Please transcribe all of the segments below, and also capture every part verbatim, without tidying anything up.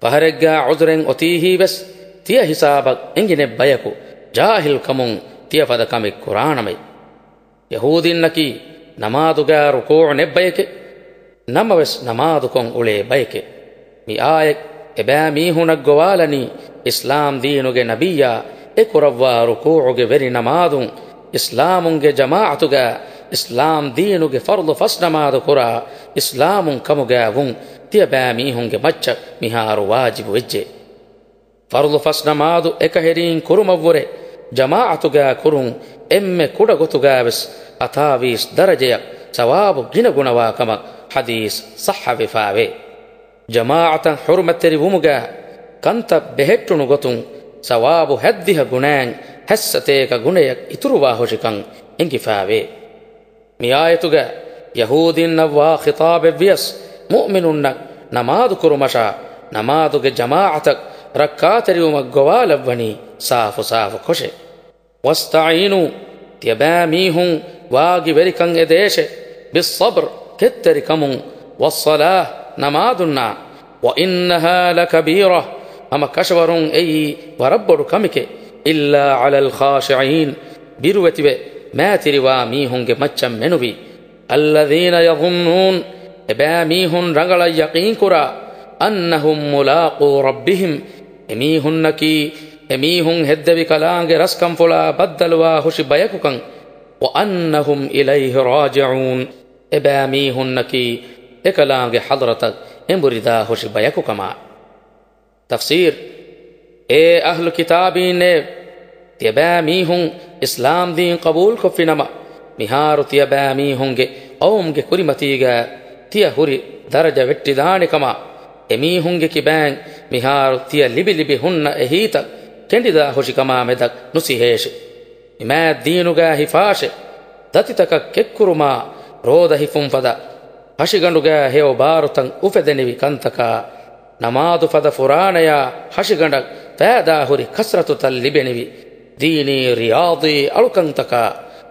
ފަހަރެއްގާ ޢުޛުރެއް އޮތީހީވެސް، ތިޔަ ހިސާބަށް އެނގި ނެއް ބަޔަކު ޖާހިލްކަމުން ތިޔަ ފަދަ ކަމެއް ކުރާނަމޭ. ޔަހޫދީންނަކީ ނަމާދުގާ ރުކޫޢު ނެއް ބަޔެކޭ. ނަމަވެސް ނަމާދުކޮށް އުޅޭ ބަޔެކޭ. މި އާޔަތް އެބައިމީހުނަށް ގޮވާލަނީ އިސްލާމް ދީނުގެ ނަބިއްޔާ އެ ކުރައްވާ ރުކޫޢުގެ ވެރި ނަމާދުން، އިސްލާމުންގެ ޖަމާޢަތުގާ އިސްލާމް ދީނުގެ ފަރުޟު ފަސް ނަމާދު ކުރާ އިސްލާމުން ކަމުގާ ވުން ތިޔަބައިމީހުންގެ މައްޗަށް މިހާރު ވާޖިބު ވެއްޖެ. ފަރުޟު ފަސް ނަމާދު އެކަހެރީން ކުރުމަށްވުރެ ޖަމާޢަތުގާ ކުރުން އެންމެ ކުޑަ ގޮތުގާވެސް އަތާވީސް ދަރަޖަޔަށް ސަވާބު ގިނަ ގުނަވާ ކަމަށް ޙަދީޘް ޞައްޙަވެފާވޭ. ޖަމާޢަތަށް ޙުރުމަތްތެރި ވުމުގާ ކަންތައް ބެހެއްޓުނު ގޮތުން ސަވާބު ހަތްދިހަ ގުނައިން ހައްސަތޭކަ ގުނަޔަށް އިތުރުވާ ހުށިކަން އެނގިފާވޭ. މި އާޔަތުގަ ޔަހޫދީންނަށް ވާ ޚިޠާބެއްވިޔަސް، މުއުމިނުންނަށް ނަމާދު ކުރުމަށާ، ނަމާދުގެ ޖަމާޢަތަށް ރައްކާތެރިވުމަށް ގޮވާލައްވަނީ ސާފު ސާފު ކޮށެ. "ވަސްތަޢީނޫ"، ތިޔަބައިމީހުން ވާގިވެރިކަން އެދޭށެ، "ބިއްޞަބްރި"، ކެތްތެރިކަމުން، "ވައްޞަލާ"، ނަމާދުންނާ، "ވައިންނަހާ ލަކަބީރަ"، ހަމަ ކަށަވަރުން އެއީ ވަރަށް ބޮޑު ކަމެކޭ، "إِلَّا عَلَى الْخَاشِعِينَ"، ބިރުވެތިވެ މައިތިރިވާ މީހުންގެ މައްޗަށް މެނުވީ. "الَّذِينَ يَظُنُّونَ"، އެބައިމީހުން ރަނގަޅަށް ޔަޤީންކުރާ، "أَنَّهُم مُّلَاقُو رَبِّهِمْ"، އެމީހުންނަކީ އެމީހުން ހެއްދެވި ކަލާނގެ ރަސްކަންފުޅާ ބައްދަލުވާ ހުށި ބަޔަކުކަން، "وَأَنَّهُمْ إِلَيْهِ رَاجِعُونَ"، އެބައިމީހުންނަކީ އެކަލާނގެ ޙަޟްރަތަށް އެނބުރިދާ ހުށި ބަޔަކުކަމާ. ތަފްސީރު، އޭ އަހްލު ކިތާބީންނޭ! ތިޔަބައިމީހުން އިސްލާމް ދީން ޤަބޫލުކޮށްފިނަމަ، މިހާރު ތިޔަބައިމީހުންގެ ޤައުމުގެ ކުރިމަތީގަ ތިޔަ ހުރި ދަރަޖަ ވެއްޓިދާނެކަމާ، އެމީހުންގެ ކިބައިން މިހާރު ތިޔަ ލިބި ލިބި ހުންނަ އެހީތައް ކެނޑިދާ ހުށިކަމާ މެދަށް ނުސިހޭށެ. މި މާތް ދީނުގަ ހިފާށެ. ދަތިތަކަށް ކެއްކުރުމާ، ރޯދަ ހިފުން ފަދަ ހަށިގަނޑުގަ ހެޔޮ ބާރުތައް އުފެދެނިވި ކަންތަކާ، ނަމާދު ފަދަ ފުރާނަޔާ ހަށިގަނޑަށް ފައިދާ ހުރި ކަސްރަތުތައް ލިބެނިވި، ދީނީ ރިޔާޟީ އަޅުކަންތަކާ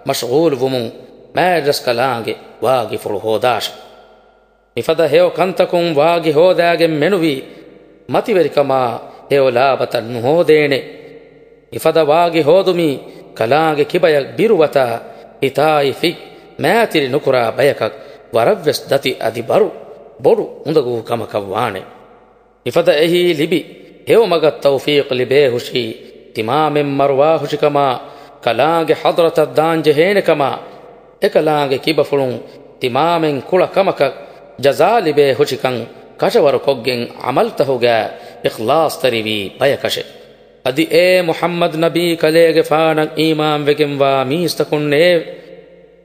މަޝްޣޫލު ވުމުން މާތްރަސްކަލާނގެ ވާގިފުޅު ހޯދާށެ. މިފަދަ ހެޔޮ ކަންތަކުން ވާގި ހޯދާގެން މެނުވީ، މަތިވެރިކަމާ ހެޔޮ ލާބަތައް ނުހޯދޭނެ. މިފަދަ ވާގި ހޯދުމީ، ކަލާނގެ ކިބަޔަށް ބިރުވަތާ ހިތާއި ފިއް މާތިރި ނުކުރާ ބަޔަކަށް ވަރަށްވެސް ދަތި އަދި ބަރު ބޮޑު އުނދަގޫ ކަމަކަށް ވާނެ. މިފަދަ އެހީ ލިބި، ހެޔޮ މަގަށް ތައުފީޤް ލިބޭ ހުށީ، ތިމާމެން މަރުވާ ހުށިކަމާ، ކަލާނގެ ޙަޟްރަތަށް ދާން ޖެހޭނެ ކަމާ، އެކަލާނގެ ކިބަފުޅުން ތިމާމެން ކުޅަ ކަމަކަށް ޖަޒާ ލިބޭ ހުށިކަން ކަށަވަރުކޮށްގެން ޢަމަލްތަހުގަ އިޚްލާޞްތެރިވީ ބަޔަކަށެ. އަދި އޭ މުޙައްމަދު ނަބީ ކަލޭގެފާނަށް އީމާންވެގެންވާ މީސްތަކުންނޭވެ!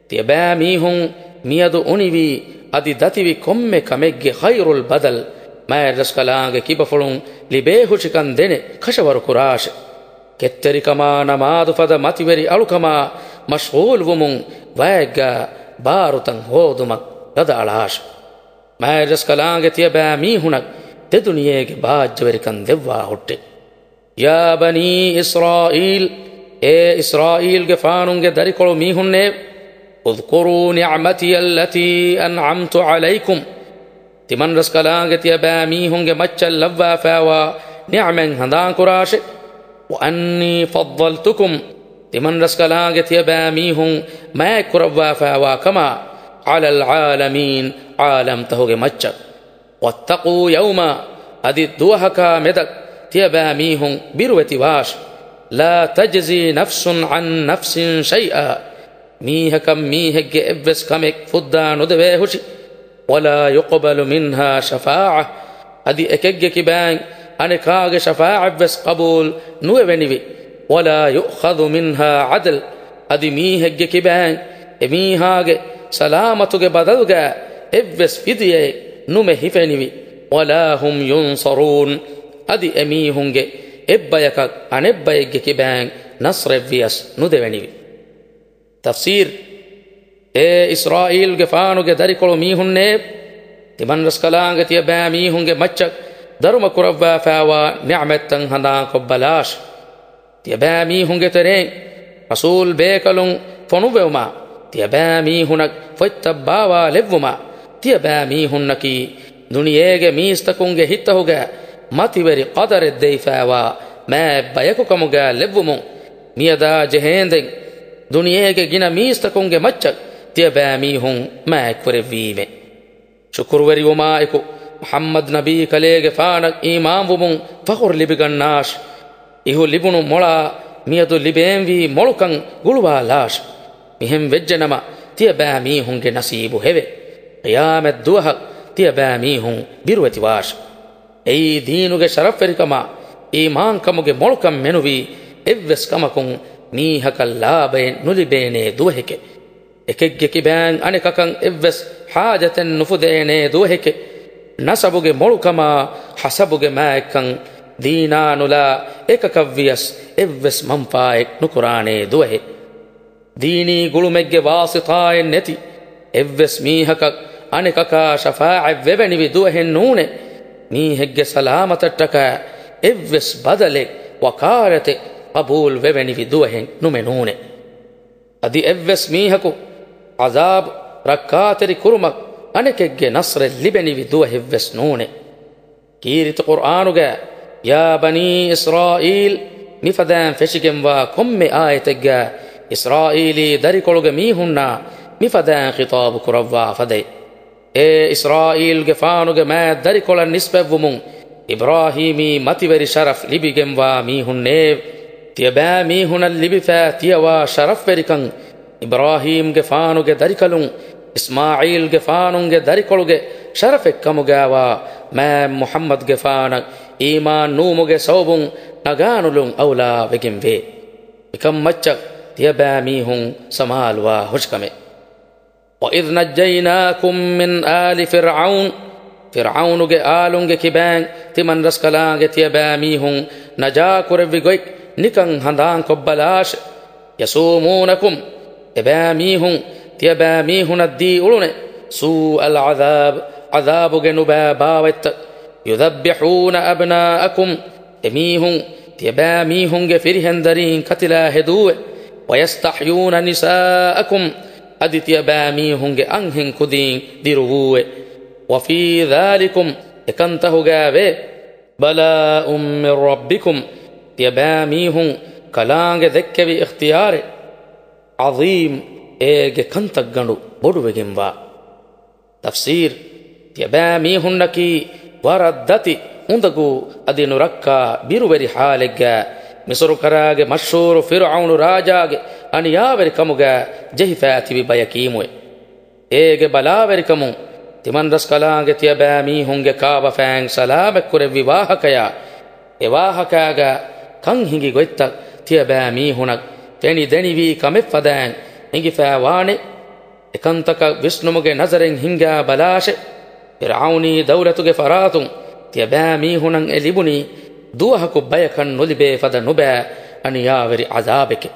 ތިޔަބައިމީހުން މިއަދު އުނިވީ އަދި ދަތިވި ކޮންމެ ކަމެއްގެ ޚައިރުލް ބަދަލް މާތްރަސްކަލާނގެ ކިބަފުޅުން ލިބޭ ހުށިކަން ދޭނެ ކަށަވަރު ކުރާށެ. ކެތްތެރިކަމާ ނަމާދު ފަދަ މަތިވެރި އަޅުކަމާ މަޝްޣޫލުވުމުން ވައެއްގާ ބާރުތައް ހޯދުމަށް ގަދައަޅާށެ. މާތްރަސްކަލާނގެ ތިޔަބައިމީހުނަށް ދެދުނިޔޭގެ ބާއްޖަވެރިކަން ދެއްވާ ހުއްޓެ. يَا بَنِي إِسْرَائِيلَ، އޭ އިސްރާއީލްގެފާނުންގެ ދަރިކޮޅު މީހުންނޭވެ! اذْكُرُوا نِعْمَتِيَ الَّتِي أَنْعَمْتُ عَلَيْكُمْ، ތިމަންރަސްކަލާނގެ ތިޔަބައިމީހުންގެ މައްޗަށް ލައްވާފައިވާ ނިޢުމަތް ހަނދާންކުރާށެ. وَأَنِّي فَضَّلْتُكُمْ، ތިމަންރަސްކަލާނގެ ތިޔަބައިމީހުން މާތްކުރައްވާފައިވާ ކަމާ، عَلَى الْعَالَمِينَ، ޢާލަމްތަހުގެ މައްޗަށް. وَاتَّقُوا يَوْمًا، އަދި ދުވަހަކާ މެދަށް ތިޔަބައިމީހުން ބިރުވެތިވާށެ. لَا تَجْزِي نَفْسٌ عَنْ نَفْسٍ شَيْئًا، މީހަކަށް މީހެއްގެ އެއްވެސް ކަމެއް ފުއްދާ ނުދެވޭ ހުށި. وَلَا يُقْبَلُ مِنْهَا شَفَاعَةٌ، އަދި އެކެއްގެ ކިބައިން އަނެކާގެ ޝަފާޢަތްވެސް ޤަބޫލު ނުވެވެނިވި. وَلَا يُؤْخَذُ مِنْهَا عَدْلٌ، އަދި މީހެއްގެ ކިބައިން އެމީހާގެ ސަލާމަތުގެ ބަދަލުގައި އެއްވެސް ފިދިޔައެއް ނުމެ ހިފެނިވި. وَلَا هُمْ يُنْصَرُونَ، އަދި އެމީހުންގެ އެއްބަޔަކަށް އަނެއްބައެއްގެ ކިބައިން ނަޞްރެއްވިޔަސް ނުދެވެނިވި. ތަފްސީރު، އޭ އިސްރާއީލްގެފާނުގެ ދަރިކޮޅު މީހުންނޭ! ތިމަންރަސްކަލާނގެ ތިޔަބައިމީހުންގެ މައްޗަށް ދަރުމަކުރައްވާފައިވާ ނިޢުމަތްތައް ހަނދާންކޮށްބަލާށެ. ތިޔަބައިމީހުންގެ ތެރެއިން ރަސޫލް ބޭކަލުން ފޮނުއްވެވުމާ، ތިޔަބައިމީހުނަށް ފޮތްތައް ބާވާލެއްވުމާ، ތިޔަބައިމީހުންނަކީ ދުނިޔޭގެ މީސްތަކުންގެ ހިތްތަހުގަ މަތިވެރި ޤަދަރެއް ދެވިފައިވާ މާތް ބަޔަކު ކަމުގަ ލެއްވުމުން، މިއަދާ ޖެހޭނދެން ދުނިޔޭގެ ގިނަ މީސްތަކުންގެ މައްޗަށް ތިޔަބައިމީހުން މާތްކުރެއްވީމެ. ޝުކުރުވެރިވުމާއެކު، މުޙައްމަދު ނަބީ ކަލޭގެފާނަށް އީމާންވުމުން ފަޚުރު ލިބިގަންނާށި. އިހު ލިބުނު މޮޅާ މިއަދު ލިބޭންވީ މޮޅުކަން ގުޅުވާލާށި. މިހެން ވެއްޖެނަމަ، ތިޔަބައިމީހުންގެ ނަސީބު ހެވެ. ޤިޔާމަތް ދުވަހަށް ތިޔަބައިމީހުން ބިރުވެތިވާށި. އެއީ ދީނުގެ ޝަރަފްވެރިކަމާ އީމާންކަމުގެ މޮޅުކަން މެނުވީ އެއްވެސް ކަމަކުން މީހަކަށް ލާބައެއް ނުލިބޭނޭ ދުވަހެކެ. އެކެއްގެ ކިބައިން އަނެކަކަށް އެއްވެސް ޙާޖަތެއް ނުފުދޭނޭ ދުވަހެކެ. ނަސަބުގެ މޮޅުކަމާ ޙަސަބުގެ މާތްކަން ދީނާ ނުލާ އެކަކަށްވިޔަސް އެއްވެސް މަންފާއެއް ނުކުރާނޭ ދުވަހެއް. ދީނީ ގުޅުމެއްގެ ވާސިޠާއެއް ނެތި އެއްވެސް މީހަކަށް އަނެކަކާ ޝަފާޢަތް ވެވެނިވި ދުވަހެއް ނޫނޭ. މީހެއްގެ ސަލާމަތަށްޓަކާ އެއްވެސް ބަދަލެއް، ވަކާލަތެއް ޤަބޫލު ވެވެނިވި ދުވަހެއް ނުމެ ނޫނޭ. އަދި އެއްވެސް މީހަކު ޢަޛާބު ރައްކާތެރި ކުރުމަށް އަނެކެއްގެ ނަޞްރެއް ލިބެނިވި ދުވަހެއްވެސް ނޫނޭ. ކީރިތި ޤުރްއާނުގަ، "يا بني إسرائيل" މިފަދައިން ފެށިގެންވާ ކޮންމެ އާޔަތެއްގަ އިސްރާއީލީ ދަރިކޮޅުގެ މީހުންނާ މިފަދައިން ޚިޠާބު ކުރައްވާ ފަދައިން. އޭ އިސްރާއީލްގެފާނުގެ މާތް ދަރިކޮޅަށް ނިސްބަތްވުމުން، އިބްރާހީމީ މަތިވެރި ޝަރަފް ލިބިގެންވާ މީހުންނޭވެ! ތިޔަބައިމީހުނަށް ލިބިފައި ތިޔަވާ ޝަރަފްވެރިކަން، އިބްރާހީމްގެފާނުގެ ދަރިކަލުން އިސްމާޢީލްގެފާނުގެ ދަރިކޮޅުގެ ޝަރަފެއްކަމުގައިވާ މާތް މުޙައްމަދުގެފާނަށް އީމާން ނުވުމުގެ ސަބަބުން ނަގާނުލުން އައުލާ ވެގެންވޭ. މިކަން މައްޗަށް ތިޔަބައިމީހުން ސަމާލުވާ ހުށިކަމެއް. وَإِذْ نَجَّيْنَاكُمْ مِنْ آلِ فِرْعَوْنَ، ފިރްޢައުނުގެ އާލުންގެ ކިބައިން ތިމަންރަސްކަލާނގެ ތިޔަބައިމީހުން ނަޖާކުރެއްވި ގޮތް ނިކަން ހަނދާންކޮށްބަލާށެ. يَسُومُونَكُمْ، އެބައިމީހުން ތިޔަބައިމީހުނަށް ދީ އުޅުނެއް، سُوءَ الْعَذَابِ، ޢަޛާބުގެ ނުބައި ބާވަތްތައް. يُذَبِّحُونَ أَبْنَاءَكُمْ، އެމީހުން ތިޔަބައިމީހުންގެ ފިރިހެންދަރީން ކަތިލާ ހެދޫއެ. وَيَسْتَحْيُونَ نِسَاءَكُمْ، އަދި ތިޔަބައިމީހުންގެ އަންހެން ކުދީން ދިރުވޫއެ. وَفِي ذَٰلِكُمْ، އެކަންތަހުގައިވޭ، بَلَاءٌ مِّن رَّبِّكُمْ، ތިޔަބައިމީހުން ކަލާނގެ ދެއްކެވި އިޚްތިޔާރެއް، عَظِيمٌ، އޭގެ ކަންތައްގަނޑު ބޮޑުވެގެންވާ. ތަފްސީރު، ތިޔަބައިމީހުންނަކީ ވަރަށް ދަތި، އުނދަގޫ އަދި ނުރައްކާ ބިރުވެރި ޙާލެއްގަ މިޞްރުކަރާގެ މަޝްހޫރު ފިރްޢައުނު ރާޖާގެ އަނިޔާވެރިކަމުގަ ޖެހިފައި ތިބި ބަޔަކީމުއެ. އޭގެ ބަލާވެރިކަމުން ތިމަންރަސްކަލާނގެ ތިޔަބައިމީހުންގެ ކާބަފައިން ސަލާމަތްކުރެއްވި ވާހަކަޔާ، އެ ވާހަކާގަ ކަން ހިނގި ގޮތްތައް ތިޔަބައިމީހުނަށް ފެނި ދެނިވީ ކަމެއްފަދައިން ހިނގިފައިވާނެ. އެކަންތަކަށް ވިސްނުމުގެ ނަޒަރެއް ހިންގާ ބަލާށެ. ފިރްޢައުނީ ދައުލަތުގެ ފަރާތުން ތިޔަބައިމީހުނަށް އެ ލިބުނީ ދުވަހަކު ބަޔަކަށް ނުލިބޭ ފަދަ ނުބައި އަނިޔާވެރި ޢަޛާބެކެ.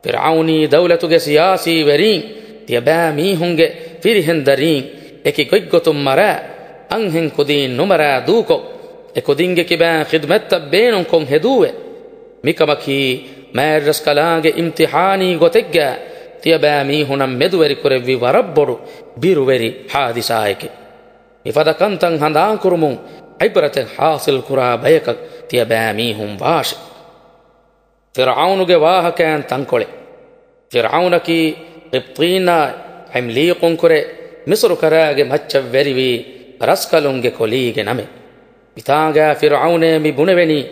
ފިރްޢައުނީ ދައުލަތުގެ ސިޔާސީ ވެރީން، ތިޔަބައިމީހުންގެ ފިރިހެންދަރީން އެކި ގޮތްގޮތުން މަރާ، އަންހެން ކުދީން ނުމަރާ ދޫކޮށް، އެ ކުދިންގެ ކިބައިން ޚިދުމަތްތައް ބޭނުންކޮށް ހެދޫއެ. މިކަމަކީ މާތްރަސްކަލާނގެ އިމްތިޙާނީ ގޮތެއްގަ ތިޔަބައިމީހުނަށް މެދުވެރިކުރެއްވި ވަރަށްބޮޑު ބިރުވެރި ޙާދިސާއެކެ. މިފަދަ ކަންތައް ހަނދާންކުރުމުން ޢިބްރަތެއް ޙާޞިލްކުރާ ބަޔަކަށް ތިޔަބައިމީހުން ވާށެ. ފިރްޢައުނުގެ ވާހަކައިން ތަންކޮޅެއް. ފިރްޢައުނަކީ ޤިބްޠީންނާ ޢިމްލީޤުންކުރެ މިޞްރުކަރާގެ މައްޗަށް ވެރިވި ރަސްކަލުންގެ ކޮލީގެ ނަމެއް. މިތާނގައި ފިރްޢައުނޭ މި ބުނެވެނީ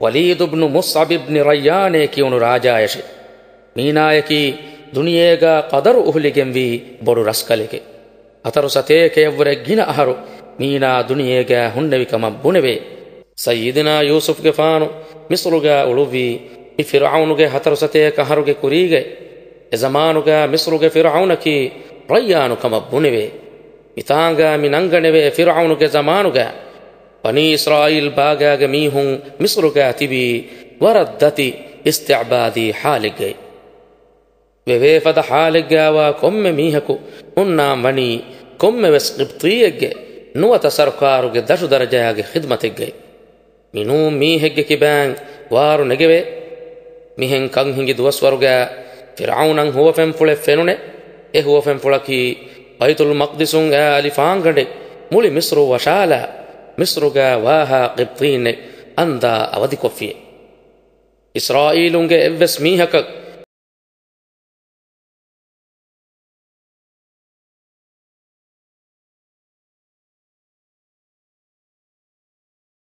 ވަލީދު ބްނު މުޞްޢަބް ބްނި ރައްޔާނޭ ކިޔުނު ރާޖާޔަށެ. މީނާޔަކީ ދުނިޔޭގަ ޤަދަރު އުހުލިގެންވީ ބޮޑު ރަސްކަލެކެ. ހަތަރު ސަތޭކައަށްވުރެ ގިނަ އަހަރު މީނާ ދުނިޔޭގަ ހުންނެވި ކަމަށް ބުނެވޭ. ސައްޔިދުނާ ޔޫސުފްގެފާނު މިޞްރުގަ އުޅުއްވީ މި ފިރްޢައުނުގެ ހަތަރު ސަތޭކަ އަހަރުގެ ކުރީގައި. އެ ޒަމާނުގަ މިޞްރުގެ ފިރްޢައުނަކީ ރައްޔާނު ކަމަށް ބުނެވޭ. މިތާނގަ މި ނަންގަނެވޭ ފިރްޢައުނުގެ ޒަމާނުގަ ބަނީ އިސްރާއީލް ބާގާގެ މީހުން މިޞްރުގަ ތިބީ ވަރަށް ދަތި އިސްތިޢްބާދީ ޙާލެއްގައި. ވެވޭފަދަ ޙާލެއްގައިވާ ކޮންމެ މީހަކު ހުންނާންވަނީ ކޮންމެވެސް ޤިބްޠީއެއްގެ ނުވަތަ ސަރުކާރުގެ ދަށުދަރަޖައިގެ ޚިދްމަތެއްގައި. މިނޫން މީހެއްގެ ކިބައިން ވާރު ނެގެވޭ. މިހެން ކަން ހިނގި ދުވަސްވަރުގަ ފިރްޢައުނަށް ހުވަފެންފުޅެއް ފެނުނެ. އެ ހުވަފެންފުޅަކީ ބައިތުލް މަޤްދިސުން އައި އަލިފާންގަނޑެއް މުޅި މިޞްރު ވަށާލާ، މިޞްރުގަ ވާހާ ޤިބްޠީންނެއް އަންދާ އަވަދިކޮށްފިއޭ. އިސްރާއީލުންގެ އެއްވެސް މީހަކަށް